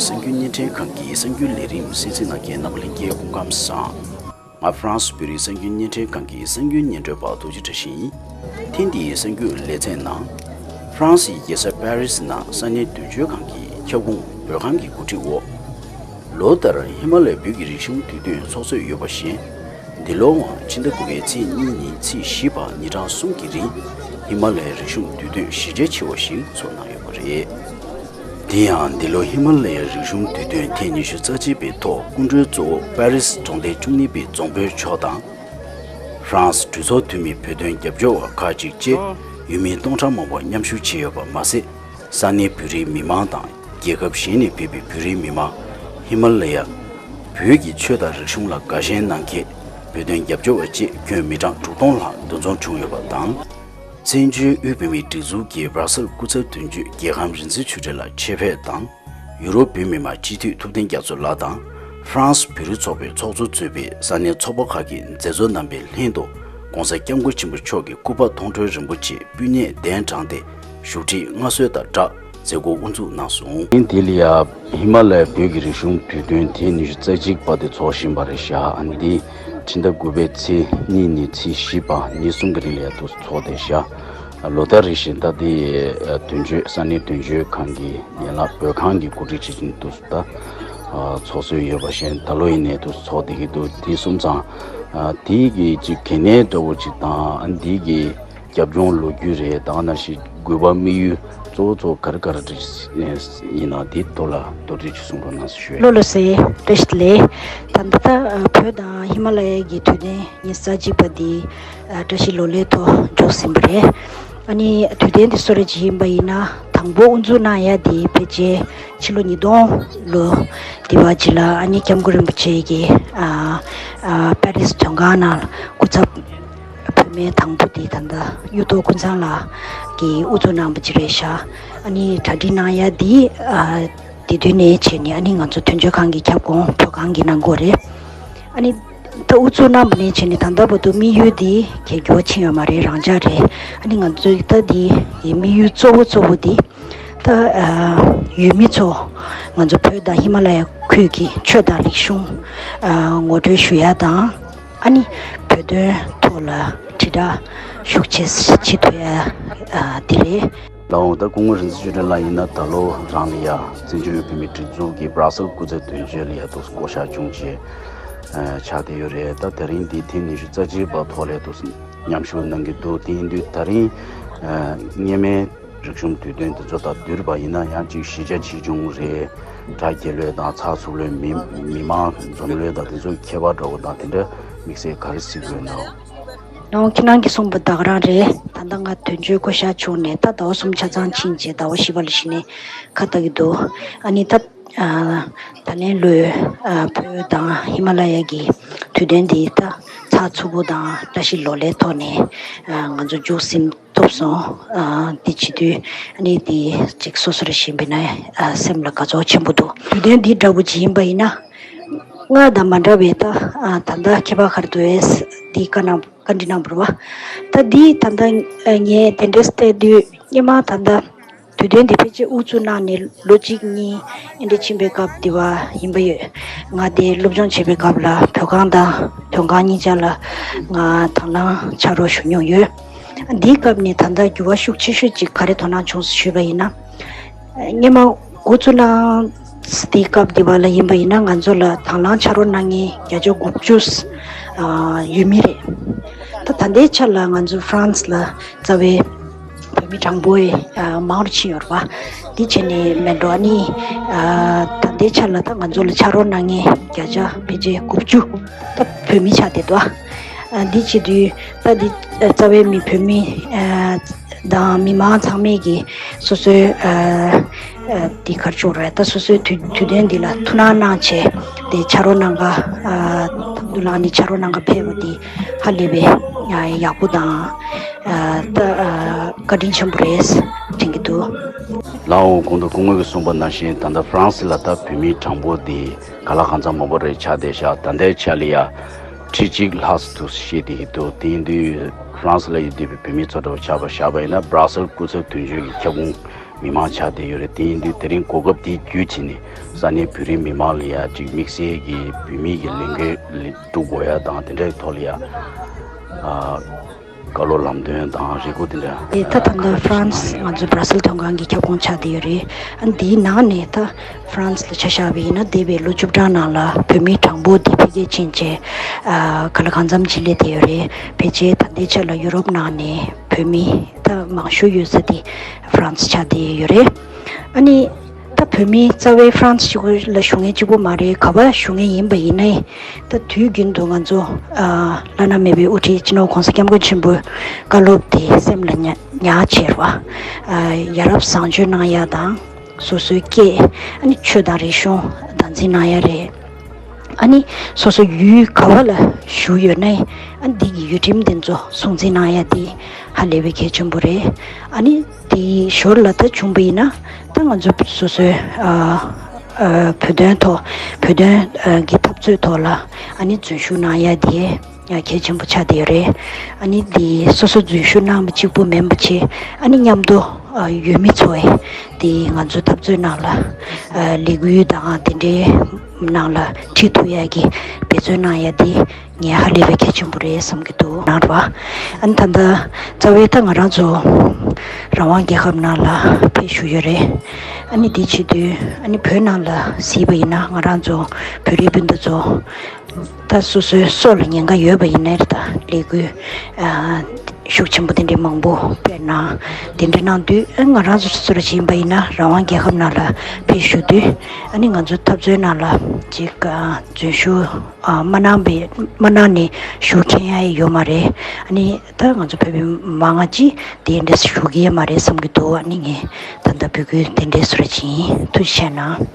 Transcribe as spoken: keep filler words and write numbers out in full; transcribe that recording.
གསར་འགྱུར་བརྙན་འཕྲིན་ཁང་གི་གསར་འགྱུར་ལས་རིམ་གསན་གཟིགས་གནང་མཁན་རྣམ་པ་ལྷན་རྒྱས་སྐུ་ཁམས་བཟང་། ང་ཧྥ་རན་སི་བོད་རིགས་གསར་འགྱུར་བརྙན་འཕྲིན་ཁང་གི་གསར་འགྱུར་སྙན་སྒྲོན་པ་རྡོ་རྗེ་བཀྲ་ཤིས་ཡིན། ཐེངས་འདིའི་གསར་འགྱུར་ལེ་ཚན་ནང་། ཧྥ་རན་སིའི་རྒྱལ་ས་པེ་རི་སི་ནང་ས་གནས་དོན་གཅོད་ཁང་གི་ཁྱབ་ཁོངས་བོད་ཁང་གི་གོ་སྒྲིག་འོག་ལོ་ལྟར་ཧི་མ་ལ་ཡའི་བོད་ཀྱི་རིག་གཞུང་དུས་སྟོན་ཚོགས་གཙོས་ཡོད་པ་བཞིན། འདི་ལོའང་ཕྱི་ཟླ་དགུ་པའི་ཚེས་གཉིས་ནས་ཚེས་བཞི་བར་ཉིན་གྲངས་གསུམ་གྱི་རིང་ཧི་མ་ལ་ཡའི་རིག་གཞུང་དུས་སྟོན་གཞི་རྒྱ་ཆེ་བ་ཞིག་ཚོགས་གནང་ཡོད་པ་རེད། དེ་ཡང་འདི་ལོ་ཧི་མ་ལ་ཡའི་རིག་གཞུང་དུས་སྟོན་ཐེངས་ཉི་ཤུ་རྩ་གཅིག་པའི་ཐོག་སྐུ་མགྲོན་གཙོ་བོ་པེ་རི་སི་གྲོང་སྡེའི་བཅུ་གཉིས་པའི་རྫོང་དཔོན་མཆོག་དང་། ཧྥ་རན་སི་གྲོས་ཚོགས་འཐུས་མི་བོད་དོན་རྒྱབ་སྐྱོར་བ་ཁག་ཅིག་བཅས་ཡུལ་མི་སྟོང་ཕྲག་མང་པོ་མཉམ་ཞུགས་བྱས་ཡོད་པ་མ་ཟད། ས་གནས་བོད་རིགས་མི་མང་དང་རྒྱལ་ཁབ་གཞན་ནས་ཕེབས་པའི་བོད་རིགས་མི་མང་། ཧི་མ་ལ་ཡ་བོད་ཀྱི་ཆོས་དང་རིག་གཞུང་ལ་དགའ་ཞེན་གནང་མཁན་བོད་དོན་རྒྱབ་སྐྱོར་བ་བཅས་ཁྱོན་མི་གྲངས་དྲུག་སྟོང་ལྷག་འདུ་འཛོམས་བྱུང་ཡོད་པ་དང་། བཙན་བྱོལ་དབུས་བོད་མིའི་སྒྲིག་འཛུགས་ཀྱི་སྦྲ་སེལ་སྐུ་ཚབ་དོན་གཅོད་རྒྱལ་ཁམས་རིག་འཛིན་ཆོས་སྒྲོན་ལགས་ཆེད་ཕེབས་དང་། ཡུ་རོབ་བོད་མི་མང་སྤྱི་འཐུས་ཐུབ་བསྟན་རྒྱ་མཚོ་ལགས་དང་། ཧྥ་རན་སི་བོད་རིགས་ཚོགས་པའི་ཚོགས་གཙོ་གཙོས་པའི་ས་གནས་ཚོགས་པ་ཁག་གི་མཛད་གཙོ་རྣམ་པའི་ལྷན་དུ་༸གོང་ས་༸སྐྱབས་མགོན་ཆེན་པོ་མཆོག་གི་སྐུ་པར་མཐོང་གྲོལ་རིན་པོ་ཆེ་སྤུས་ཉག་གདན་དྲངས་ཏེ་བཞུགས་ཁྲི་མངའ་གསོལ་དང་སྦྲགས་མཛད་སྒོ་དབུ་འཛུགས་གནང་སོང་། དེ་ལ་ཡ་ཧི་མ་ལ་ཡ་བོད་ཀྱི་རིག་གཞུང་དུས་སྟོན་དེ་ཉི་ཤུ་རྩ་གཅིག་པ་དེ་ཚོགས་བཞིན་པ་རེད་ཤག་ཨ་ནི་འདི་ཕྱི་ཟླ་དགུ་པའི་ཚེས་གཉིས་ནས་ཚེས་བཞི་བར་ཉིན་གསུམ་གྱི་རིང་ལ་ཡ་དུ་ཚོགས་བསྡད་ཤག་ལོ་ལྟར་རེ་བཞིན་ད་ལྟའི་དོན་གཅོད་ས་གནས་དོན་གཅོད་ཁང་གི་ཡན་ལག་བོད་ཁང་གི་གོ་སྒྲིག་བྱེད་ཀྱིན་དུ་ད་ཚོགས་སྲོལ་ཡོད་པ་བཞིན་ད་ལོ་ཡིན་ནའི་དུ་ཚོགས་བསྡད་ཀྱི་འདུག་དེ་སོང་ཙང་དེའི་གི་ཅིག་གལ་གནད་འདྲ་བོ་ཅིག་དང་དེའི་གི་རྒྱབ་ལྗོངས་ལོ་རྒྱུས་རེད་དང་ནང་བཞིན་དགོས་པ་དམིགས་ཡུལ་གཙོ་བོ་གཙོ་བོ་ག་རེ་ག་རེ་ཡིན་ན་དེའི་ཐོག་ལ་མདོར་བསྡུས་ཅིག་གསུང་རོགས་གནང་ཞུ་ཡ། ལོ་ལ་སེ་བཀྲ་ཤིས་བདེ་ལེགས། ད་ལྟ་ད་བོད་དང་ཧི་མ་ལ་ཡའི་གི་དུས་སྟོན་ཉི་ཤུ་རྩ་གཅིག་པ་འདི་བཀྲ་ཤིས་ལོ་ལེགས་ཐོག་འཇོག་ཟིན་པ་རེད། ཨ་ནི་དུས་སྟོན་འདི་སོ་རེ་ཅིག་ཡིན་པ་ཡིན་ན་དང་པོ་དབུ་འཛུགས་གནང་ཡ་འདི་ཕལ་ཆེར་ཕྱི་ལོ་ཉིས་སྟོང་ལོ་འདི་བ་ཅིག་ལ་ཨ་ནི་སྐྱབས་མགོན་རིན་པོ་ཆེ་གིས་ཨ་ཨ་པེ་རི་སི་དོན་ཁང་ནང་སྐུ་ཚབ་བོད་མི་དང་པོ་དེ་ད་ལྟ་གཡུ་ཐོག་ཀུན་བཟང་ལགས་ཀྱིས་དབུ་འཛུགས་གནང་བ་ཅིག་རེད་ཤག་ཨ་ནི་གྲ་སྒྲིག་གནང་ཡ་འདི་ཨ་དེ་དུས་ནས་བྱས་ནས་ཨ་ནི་ང་ཚོ་དོན་གཅོད་ཁང་གི་ཁྱབ་ཁོངས་བོད་ཁང་གི་ནང་སྒོ་རེད། ཨ་ནི་ད་དབུ་འཛུགས་གནང་བ་ནས་བྱས་ནས་ད་ལྟ་བར་དུ་དམིགས་ཡུལ་འདི་གལ་འགྱུར་བ་ཕྱིན་ཡོད་མ་རེད། རང་འཇགས་རེད། ཨ་ནི་ང་ཚོའི་ད་འདི་དམིགས་ཡུལ་གཙོ་བོ་གཙོ་བོ་འདི་ད་ཡུལ་མི་ཚོ་ང་ཚོ་བོད་དང་ཧི་མ་ལ་ཡ་ཁུལ་གྱི་ཆོས་དང་རིག་གཞུང་ངོ་སྤྲོད་ཞུ་ཡ་དང་། ཨ་ནི་བོད་དོན་ཐོག་ལ་དྲིལ་བསྒྲགས་ཤུགས་ཆེ་བྱེད་ཐུབ་ཡ་དེ་རེད། ལའོ་ད་སྐུ་ངོ་རིག་འཛིན་ཆོས་སྒྲོན་ལགས་ཡིན་ན་ད་ལོ་རང་ལ་ཡ་བཙན་བྱོལ་བོད་མིའི་སྒྲིག་འཛུགས་ཀྱི་སྦྲ་སེལ་སྐུ་ཚབ་དོན་གཅོད་ལ་ཡ་དུ་བསྐོ་བཞག་བྱུང་རྗེས་ཆགས་བསྡད་ཡོད་རེད། ད་དེ་རིང་འདི་ཐེངས་ཉི་ཤུ་རྩ་གཅིག་པ་ཐོག་ལ་དུ་མཉམ་ཞུགས་གནང་གི་འདུག་དེ་ཡིན་དུས་ད་རིང་སྔོན་མའི་རིག་གཞུང་དུས་སྟོན་དེ་ཚོ་དང་བསྡུར་བ་ཡིན་ན་ཡང་ཅིག་གཞི་རྒྱ་ཆེ་ཆུང་རེད། གྲ་རྒྱས་ལོས་དང་ཚགས་ཚུད་ལོས་མི་མི་མང་འཛོམས་ལོས་དང་དེ་ཚོའི་ཁྱད་པར་འདྲ་བོ་དང་དེ་འདྲ་དམིགས་བསལ་ག་རེ་གཟིགས་དགོས་ནའོ། ནའོ་ཁྱེད་རང་གིས་གསུངས་པ་ད་ག་རང་རེད། ད་ལྟ་ང་དོན་གཅོད་བསྐོ་བཞག་བྱུང་ནས་ད་ཟླ་བ་གསུམ་ཆ་ཚང་ཕྱིན་རྗེས་ཟླ་བ་བཞི་པ་ལ་གཞི་ནས་ཁ་བཏགས་ཀྱི་འདུག་ཨ་ནི་ད་ད་ལན་ལོས་བོད་དང་ཧི་མ་ལ་ཡ་གི་དུས་སྟོན་འདི་ད་ཚགས་ཚུད་པོ་དང་བཀྲ་ཤིས་ལོ་ལེགས་ཐོག་ནས་ང་ཚོ་མཇུག་ཟིན་ཐུབ་སོང་། ཨ་འདི་བྱེད་དུས་ཨ་ནི་འདི་ཅིག་སོ་སོ་རེ་བཞིན་པས་ན་ཨ་སེམས་ལ་དགའ་ཚོར་ཆེན་པོ་འདུག་དུས་སྟོན་འདི་འདྲ་བོ་ཅིག་ཡིན་པ་ཡིན་ན་སྔར་དང་མ་འདྲ་བའི་ད་ཨ་ད་ལྟ་ཁྱད་པར་ག་རེ་འདུག་ཨེ་འདི་བཀའ་གནང་བཀའ་འདྲི་གནང་བ་རེད་བ། ད་འདི་ད་ལྟ་ངས་དེ་འདྲས་བལྟས་དུས་སྔོན་མ་ད་ལྟ་དུས་སྟོན་འདི་ཕལ་ཆེར་དབུ་ཚུགས་གནང་ནས་ལོ་གཅིག་གཉིས་ཨེ་འདྲས་ཕྱིན་པའི་སྐབས་དེ་བ་ཡིན་པ་ཡོད། ང་དེ་སློབ་སྦྱོང་བྱེད་པའི་སྐབས་ལ་བོད་ཁང་དང་དོན་ཁང་གཉིས་ཆ་ལ་ང་དང་བླངས་ཕྱག་རོགས་ཞུ་མྱོང་ཡོད། འདིའི་སྐབས་ནས་ད་ལྟ་འགྱུར་བ་ཤུགས་ཆེ་ཤོས་ཅིག་ག་རེ་དོ་སྣང་བྱུང་སོང་ཞུས་པ་ཡིན་ན། སྔོན་མ་འགོ་བཙུགས་གནང་དེའི་སྐབས་དེ་བ་ལ་ཡིན་པ་ཡིན་ན་ང་ཚོ་ལ་དང་བླངས་ཕྱག་རོགས་གནང་མཁན་བརྒྱ་ཆ་དགུ་བཅུ་ཡོད་མི་རེད། ད་ད་ལྟའི་ཆ་ལ་ང་ཚོ་ཧྥ་རན་སི་ལ་རྩ་བའི་བོད་མི་གྲངས་འབོར་མང་རུ་ཕྱིན་ཡོད་རེད་བ། འདི་བྱས་ནས་མེད་འགྲོ་ཨ་ནི། ད་ལྟའི་ཆ་ལ་ད་ང་ཚོ་ལ་ཕྱག་རོགས་གནང་མཁན་བརྒྱ་ཆ་ཕལ་ཆེར་དགུ་བཅུ་ད་བོད་མི་ཆགས་བསྡད་འདུག་འདི་བྱེད་དུས་ད་འདི་རྩ་བའི་མི་བོད་མི་དང་མི་མང་ཚང་མས་ཀྱི་སོ་སོའི་འདི་གར་ཕྱོགས་རེད། ད་སོ་སོའི་དུས་དུས་སྟོན་འདི་ལ་ཐུགས་སྣང་གནང་བྱས་ཏེ་ཕྱག་རོགས་གནང་ག་ཐུགས་ལ་ནི་ཕྱག་རོགས་གནང་ག་ཕེབས་པ་འདི་ཧ་ལས་པའི་ཡག་པོ་དང་། ད་བཀའ་དྲིན་ཆེན་པོ་རེད་དྲན་གྱི་འདུག་ལའོ་གོང་དུ་སྐུ་ངོ་གིས་གསུངས་པ་ནང་བཞིན་ད་ལྟ་ཧྥ་རན་སི་ལ་ད་བོད་མིའི་གྲངས་འབོར་འདི་ག་ལ་གང་འཚམ་མང་པོ་རེད་ཆགས་བསྡད་ཤག་ད་ལྟའི་ཆ་ལ་ཡ་ཁྲི་གཅིག་ལྷག་ཙམ་དུ་བཤད་བསྡད་ཀྱི་འདུག་དེ་ཡིན་དུས་ཧྥ་རན་སི་ལ་ཡོད་བསྡད་པའི་བོད་མི་ཚོ་འདྲ་བོ་ཆགས་པ་བཞག་པ་ཡིན་ན་སྦྲ་སེལ་སྐུ་ཚབ་དོན་གཅོད་ཀྱི་ཁྱབ་ཁོངས་ མི་མང་ཆགས་བསྡད་ཡོད་རེད། དེ་ཡིན་དུས་དེ་རིང་གོ་སྐབས་དེ་བརྒྱུད་བྱས་ནས་ས་གནས་བོད་རིགས་མི་མང་ལ་ཡ་ཅིག་དམིགས་བསལ་གྱི་བོད་མི་གི་ལས་འགུལ་སྒྲུབ་དགོས་ཡ་དང་དེ་འདྲའི་ཐོག་ལ་ཡ་ཨ་བཀའ་སློབ་ལམ་སྟོན་དང་རེ་སྐུལ་དེ་འདྲ། དེ་ད་ད་ལྟ་ཧྥ་རན་སི་ང་ཚོའི་སྦྲ་སེལ་མཐོང་སྒང་གི་ཁྱབ་ཁོངས་ཆགས་བསྡད་ཡོད་རེད། ཨ་འདིའི་ནང་ནས་ད་ཧྥ་རན་སི་ལ་ཆ་བཞག་པ་ཡིན་ན་འདས་པའི་ལོ་བཅུ་གྲངས་ནང་ལ་བོད་མི་གྲངས་འབོར་འདི་འཕེལ་རྒྱས་ཕྱིན་བྱས་ཨ་ག་ལ་གང་འཚམ་ཅིག་སླེབས་བསྡད་ཡོད་རེད། ཕལ་ཆེར་ད་ལྟའི་ཆ་ལ་ཡུ་རོབ་ནང་ནས་བོད་མི་ད་མང་ཤོས་ཡོད་ས་དེ་ཧྥ་རན་སི་ཆགས་བསྡད་ཡོད་རེད། ཨ་ནི་ད་བོད་མི་རྩ་བའི་ཧྥ་རན་སི་གཅིག་པུ་ལ་བཞུགས་མཁན་གཅིག་པུ་མ་རེད། ག་པར་བཞུགས་མཁན་ཡིན་པ་ཡིན་ནའི་ད་དུས་རྒྱུན་དུ་ང་ཚོ་ཨ་བླ་ན་མེད་པའི་དབུ་ཁྲིད་སྤྱི་ནོར་༸གོང་ས་༸སྐྱབས་མགོན་ཆེན་པོའི་བཀའ་སློབ་དེ་སེམས་ལ་ཉར་ཉར་བྱས་པ། ཨ་ཡ་རབས་བཟང་སྤྱོད་གནང་ཡ་དང་སོ་སོའི་སྐད་ཨ་ནི་ཆོས་དང་རིག་གཞུང་བདག་འཛིན་གནང་ཡ་རེད། ཨ་ནི་སོ་སོ་ཡུལ་ག་བ་ལ་བཞུགས་ཡོད་ནའི་ཨ་འདི་གི་ཡུལ་ཁྲིམས་དེ་ཚོ་སྲུང་བརྩི་གནང་ཡ་དེ་ཧ་ལས་པའི་གལ་ཆེན་པོ་རེད། ཨ་ནི་དེའི་ཞོར་ལ་ད་བྱུང་པ་ཡིན་ན་ད་ང་ཚོ་སོ་སོའི་ཨ་ཨ་བོད་དོན་ཐོག་བོད་དོན་ཨ་གི་འཐབ་རྩོད་ཐོག་ལ་ཨ་ནི་འཛུལ་ཞུགས་གནང་ཡ་དེ་གལ་ཆེན་པོ་ཆགས་བསྡད་ཡོད་རེད། ཨ་ནི་དེ་སོ་སོ་འཛུལ་ཞུགས་གནང་བ་གཅིག་པུ་མིན་པ་བྱས་ཨ་ནི་མཉམ་དུ་ཨ་ཡུལ་མི་ཚོ་ཡི་དེ་ང་ཚོའི་འཐབ་རྩོད་ནང་ལ་ཨ་ལས་འགུལ་དང་དེ་འདྲའི་ནང་ལ་ཁྲིད་ཐུབ་ཡ་གི་འབད་བརྩོན་གནང་ཡ་དེ་ངས་ཧ་ལས་པའི་གལ་ཆེན་པོ་རེད་བསམ་གྱི་འདུག་ནང་ར། ཨ་ནི་ད་ལྟ་རྩ་བའི་ད་ང་རང་ཚོ་རང་དབང་རྒྱལ་ཁབ་ནང་ལ་ཕེབས་བཞུགས་ཡོད་རེད། ཨ་ནི་དེ་བྱེད་དུས་ཨ་ནི་བོད་ནང་ལ་གཟིགས་པ་ཡིན་ན་ང་རང་ཚོ་བོད་རིགས་སྤུན་ཟླ་ཚོ་ད་སོ་སོའི་སྲོག་ལ་ཉེན་ཁ་ཡོད་པ་ཡིན་ནའི་ད་ལས་འགུལ་ཨ་ཤུགས་ཆེན་པོ་དེ་འདྲའི་མང་པོ་སྤེལ་གནང་། དེ་འདྲ་གནང་དུས་ཨ་ང་རང་ཚོ་སོ་སོ་ར་ཕྱིན་པ་ཡིན་ན་རང་དབང་རྒྱལ་ཁབ་ནང་ལ་ཕེབས་བཞུགས་དུས་ཨ་ནི་ང་ཚོ་འཐབ་རྩོད་ནང་ལ་ཅིག་ཨ་འཛུལ་ཞུགས་ཨ་མ་གནང་པའི་མ་གནང་ནས་བཞུགས་མཁན་ཡང་ཡོད་མ་རེད། ཨ་ནི་ད་ང་ཚོ་བོད་པའི་མང་ང་ཅིག་དེ་འདྲ་བཞུགས་ཀྱི་ཡོད་མ་རེད་བསམ་གྱི་འདུག་ཨ་ནི་ངས་ད་ལྟ་འབོད་སྐུལ་དེ་འདྲ་སོ་ར་ཕྱིན་ཡིན། ཐུགས་རྗེ་ཆེ་གནང་།